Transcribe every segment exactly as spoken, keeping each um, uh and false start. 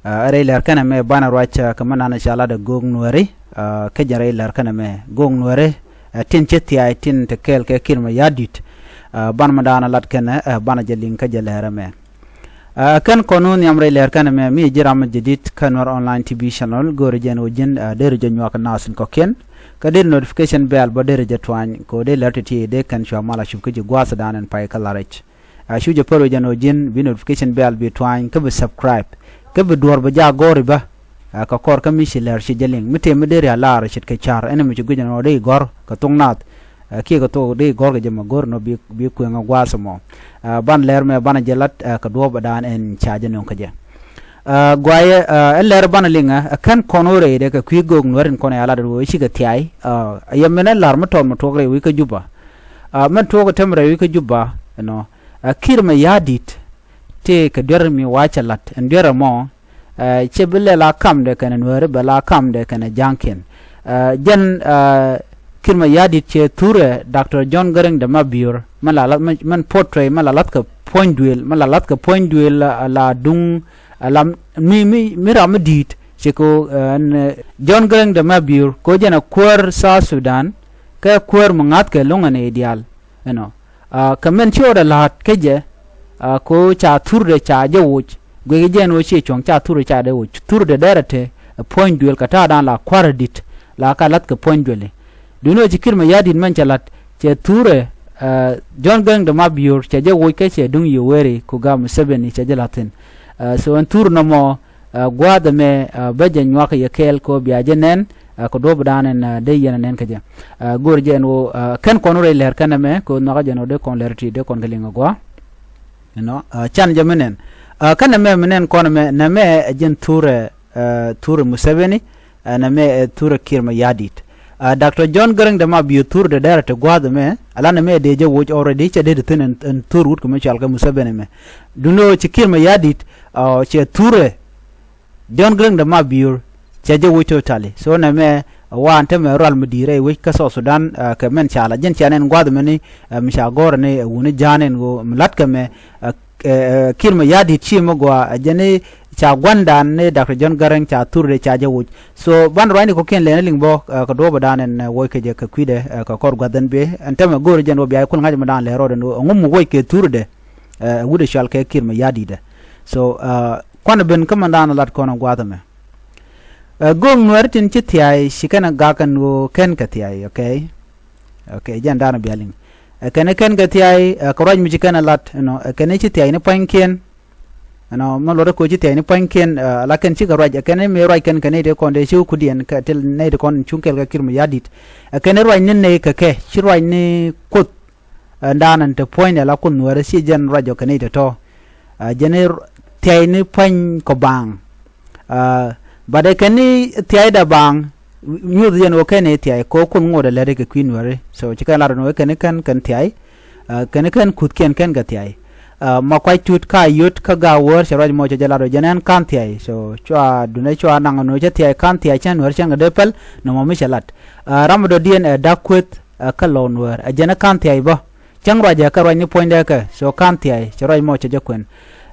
Ɛ rɛy lɛr kɛnɛ mɛ banɛ ruac kɛ mɛ nanɛ ca lat ɛ Göök Nuääri. Kä jɛn rɛy lɛr kɛnɛ mɛ Göök Nuääri, ɛ tin ci thia̱a̱c tin te kɛɛl kɛ Kiir Mayardit. Ɛ banɛ mɛ daanɛ lat kɛnɛ, ɛ banɛ jɛ liŋ kä jɛ lɛr ɛmɛ. Ɛ kɛn kɔn wä nhiam rɛy lɛr kɛnɛ mɛ mi ji̱ ram mi jɛ dit kä Nuer Online T V channel, go̱o̱rɛ jɛn wä ji̱n, ɛ derɛ jɛ nyuak naath in kɔ̱kiɛn. Kä derɛ notification bell bä derɛ jɛ tuany kɛ wä dee lɛr ti ti dee kɛn cua mal a cup kä ji̱ gua̱a̱th dan in pay kä la̱r i̱c. Ɛ cu jɛ pär wä jɛn wä ji̱n bi notification bell bi tuany kä bi subscribe kä bi duɔ̱ɔ̱r bɛ jaak gɔ̱r i̱ bä. Ɛ kɛ kɔr kä mi ci lɛr ci jɛ liŋ mi tëë mi deri a lar ce̱tkɛ ca̱r ɛn mi ci guic ɛn ɣöö dee i̱ gɔ̱r kɛ thok naath. Ɛ kiɛ kɛ thok dee i̱ gɔ̱r kɛ jɛ mɛ go̱r ɛn ɣöö bi, bi kueŋ ɛ gua̱a̱th ɛmɔ. Ɛ ban lɛr mɛ banɛ jɛ lat, ɛ kɛ duɔ̱ɔ̱p ɛ daan ɛn ca jɛ nöŋ kä jɛ. Ɛ guayɛ, ɛ ɛn lɛr banɛ liŋ ɛ, ɛ kɛn kɔn wä rɛydɛ kɛ kui̱ Göök Nuääri in kɔn ɛ a lat ɛ wä cikɛ thia̱a̱c. Ɛ yɛ min ɛ lar mi tɔt mi tuɔk rɛy wi̱i̱ kä Juba. Ɛ mɛn tuɔk ɛ tɛm rɛy wi̱i̱ kä Juba, you know. Ɛ Kiir Mayardit tëë kɛ duer mi wa cɛ lat ɛn duer ɛmɔ, ɛ cɛ bi lɛ la kamdɛ kɛnɛ Nuääri bɛ la kamdɛ kɛnɛ ja̱ŋkiɛn. Ɛ jɛn, ɛ Kiir Mayardit cɛ thurɛ Doctor John Garang de Mabior mɛn la, la mɛn, mɛn portray mɛn la lath kɛ puɔ̱ny duëël, mɛn la lath kɛ puɔ̱ny duëël, ɛ la duŋ, ɛ la mi, mi, mi ram mi di̱i̱t cɛ kɛ ɣöö, ɛ ɛn, ɛ John Garang de Mabior kɛ ɣöö jɛn ɛ kuäär South Sudan kɛ kuäär mi ŋa̱thkɛ lo̱ŋɛ nɛy diaal. Ɛnɔ, ɛ kɛ mɛn ci ɣɔt ɛ la̱a̱t kä jɛ, ɛ kɛ ɣöö ca thurdɛ ca jɛ woc. Guic jɛ ɛn ɣöö ciɛ cuɔ̱ŋ ca thurdɛ ca jɛ woc. Thurdɛ dɛrɛ te ɛ puɔ̱ny duëël kɛ ta̱a̱dan la kua̱r ɛ di̱t la ka la̱th kɛ puɔ̱ny duëëli. Duundɛ ɣöö ci Kiir Mayardit mɛn cɛ la̱t cɛ thurɛ, ɛ John Garang de Mabior cɛ jɛ woc kä cɛ duŋ Yoweri Kaguta Museveni cɛ jɛ la̱thi̱n. Ɛ so ɛn thur nɔmɔ, ɛ gua̱a̱th ɛmɛ, ɛ bä jɛ nyuak yɛ kɛɛl kɛ ɣöö bia jɛ nɛn, ɛ kɛ duɔ̱ɔ̱p dan ɛn, ɛ dee yɛn ɛ nɛn kä jɛ. Ɛ go̱o̱r jɛ ɛn ɣöö, ɛ kɛn kɔn wä rɛy lɛr kɛn ɛmɛ kɛ ɣöö nhɔakä jɛ ɛn ɣöö dee kɔn lɛr ti dee kɔn kɛ liŋ ɛ gua̱a̱. You know, ɛ can jɛ mi nɛn. Ɛ kɛn ɛmɛ mi nɛn kɔn ɛmɛ nɛmɛ ɛ jɛn thurɛ, ɛ thurɛ Museveni, ɛ nɛmɛ ɛ thurɛ Kiir Mayardit. Ɛ Doctor John Garang de Mabior thurdɛ dɛrɛ te gua̱a̱th ɛmɛ, ala nɛmɛ dee jɛ woc already, cɛ dee ti thi̱n ɛn, ɛn thur wut kɛ mi cɔal kɛ Museveni ɛmɛ. Duundɛ ɣöö ci Kiir Mayardit, ɛ cɛ thurɛ John Garang de Mabior cɛ jɛ woc totally. So nɛmɛ ɛ waan tämɛ rual mi di̱i̱t rɛy wec kä South Sudan, ɛ kɛ mɛn ca la jɛn cia nɛn gua̱a̱th ɛmɛni, ɛ mi ca gɔ̱rä ni, ɛ wuni ja̱a̱n ɛn ɣöö mi la̱tkɛ mɛ, ɛ, ɛ, ɛ Kiir Mayardit ci mi gɔaa, ɛ jɛn i̱ ca gua̱ndan ni Doctor John Garang ca thurdɛ ca jɛ woc. So banɛ ruacni kɔ̱kiɛn lɛn ɛ liŋ bä, ɛ kɛ duɔ̱ɔ̱p ɛ daan ɛn, ɛ woc kɛ jɛ kɛ kui̱dɛ, ɛ kɛ kɔr gua̱th ɛn bee. Ɛn tämɛ go̱o̱rɛ jɛn ɣöö bia jɛ kulɛ ŋa̱c mi daan lɛr rɔɔdɛ ɛn ɣöö ɛŋu mi woc kɛ thurdɛ, ɛ wut ɛ cɔal kɛ Kiir Mayardit ɛ. So, ɛ kuanɛ ben kä mɛn da̱a̱n lat kɔn ɛ gua̱a̱th ɛmɛ. Ɛ Göök Nuääri tin ci thia̱a̱c ci kɛn ɛ gak ɛn ɣöö kɛn kɛ thia̱a̱c, okay? Okay, jɛn da̱a̱n ɛ bia liŋ. Ɛ kɛn ɛ kɛn kɛ thia̱a̱c, ɛ kɛ ruac mi ci kɛn ɛ lat, you know, ɛ kɛn ɛ ci thia̱a̱c ni pua̱nykiɛn. You know, mɛ luɔt ɛ kɛ ɣöö ci thia̱a̱c ni pua̱nykiɛn, ɛ la kɛn cikɛ ruac, ɛ kɛn ɛ mëë ruac kɛn kɛ nɛy ti kɔn dee ci wä kudiɛn kɛ ti nɛy ti kɔn cuŋ kɛɛl kɛ Kiir Mayardit. Ɛ kɛn ɛ ruac ni nɛy kɛ kɛ, ci ruac ni Kuoth. Ɛn da̱a̱n ɛn te puɔ̱nydɛ la Kuoth Nuääri ci jɛn ruac ɔ kɛn i̱ te tɔ̱. Ɛ jɛn i̱ thia̱y ni pua̱ny kɔ baaŋ. Ɛ but ɛ kɛn i̱ thia̱ydɛ baaŋ, nyuuth jɛn ɣöö kɛn i̱ thia̱y kɛ ɣöö Kuoth ŋotdɛ lɛt i̱ kɛ kui̱ Nuääri. So ci kɛn lat ɛn ɣöö kɛn i̱ kɛn kɛn thia̱y. Ɛ kɛn i̱ kɛn kuthkiɛn kɛn kɛ thia̱y. Ɛ ma kuac tut ka yot kä gaawäär cɛ ruac mɔ cɛ jɛ lat ɣöö jɛn ɛn ka̱n thia̱y. So cua duundɛ cua naŋ ɛn ɣöö cä thia̱y ka̱n thia̱y cä Nuääri cäŋ kɛ dee päl nɔmɔ mi cɛ lat. Ɛ ram mi dɔ̱diɛn ɛ Dak Kueth, ɛ kä Lɔw Nuäär. Ɛ jɛn ɛ ka̱n thia̱y bä. Cäŋ ruacɛ kɛ ruac ni puɔ̱nydɛ kɛ. So ka̱n thia̱y, cɛ ruac mɔ cɛ jɛ kuɛn.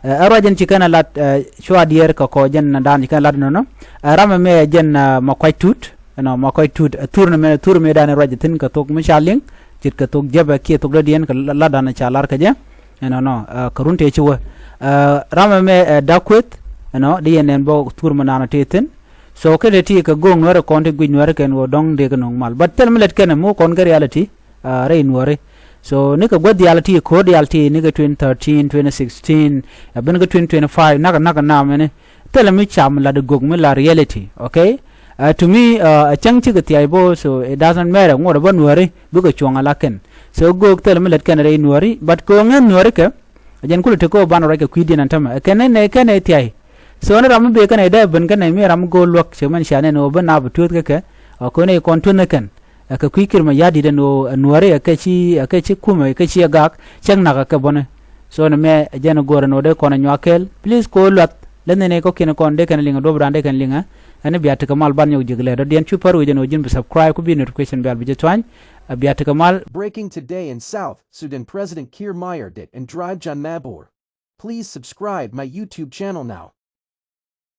Ɛ, ɛ ruac ɛn ci kɛn ɛ lat, ɛ, cua diɛɛr kɛ kɔ jɛn dan ci kɛn ɛ lat nɔnɔ. Ɛ, ram ɛmɛ ɛ jɛn, ɛ, ma kuac tut. Ɛnɔ, ma kuac tut. Ɛ thur ni mɛ, thur mɛ dan ɛ ruac ɛ thi̱n kɛ thok mi ca liŋ. Ce̱tkɛ thok jɛpɛ kiɛ thok dɔ̱diɛn kɛ la-, lat dan ɛ ca lar kɛ jɛ. Ɛnɔnɔ, ɛ, kɛ run tëë ci wä. Ɛ, ram ɛmɛ ɛ Dak Kueth. Ɛnɔ, di yɛn nɛn bä thur mɛ nanɔ tëë thi̱n. So, kɛ tëë ti kɛ Göök Nuäär kɔn ti guic Nuäär kɛn wä dɔ̱ŋ dee kɛ nöŋ mal. But thil mi lät kɛn ɛ mi wä kɔn kɛ reality. Ɛ, rɛy Nuääri. So nikɛ gua̱th diaal ti, ko̱r diaal ti nikɛ twenty thirteen, twenty sixteen, ɛ ben kä twenty twenty-five, nakɛ, nakɛ namɛni. Thilɛ mi cam lat i̱ Göök mi la reality, okay? Ɛ, to me, ɛ, ɛ cäŋ cikɛ thia̱y bo̱o̱, so it doesn't matter ŋuɔ̱t ɛ bä Nuääri bikɛ cuɔ̱ŋ ala kɛn. So Göök thilɛ mi lät kɛn rɛy Nuääri, but kɛ ɣöö ŋäth Nuääri kɛ, ɛ jɛn kulɛ tekɛ ɣöö banɛ ruac kɛ kui̱diɛn ɛn tämɛ. Ɛ kɛn ni nɛy kɛn nɛy thia̱y. So ni ram mi bëë kɛn nɛy dee ben kɛn nɛy mi ram mi go̱o̱r luäk cɛ mɛn cia nɛn ɣöö ben naap bi tueeth kä kɛ. Ɛ kɛ ɣöö nɛy kɔn tueeth ni kɛn. Ɛ kɛ kui̱ Kiir Mayardit ɛn ɣöö ɛ Nuääri ɛ kɛ ci, ɛ kɛ ci kumɛ, ɛ kɛ ci ɛ gak, cäŋ nakä kɛ bäni. So nɛmɛ ɛ jɛn ɛ go̱o̱r ɛn ɣöö dee kɔn ɛ nyuak kɛɛl. Please kɛ ɣöö luath, lät ni nɛy kɔ̱kiɛn kɔn dee kɛn liŋ ɛ duɔ̱ɔ̱p dan dee kɛn liŋ ɛ. Ɛn bia tekɛ mal ban nyɔk jiäk lɛt dɔ̱diɛn cu pär wi̱c ɛn ɣöö ji̱n bi subscribe ku bi notification bell bi jɛ tuany. Ɛ bia tekɛ mal. Breaking today in South Sudan, President Kiir Mayardit and Doctor John Mabor. Please subscribe my YouTube channel now.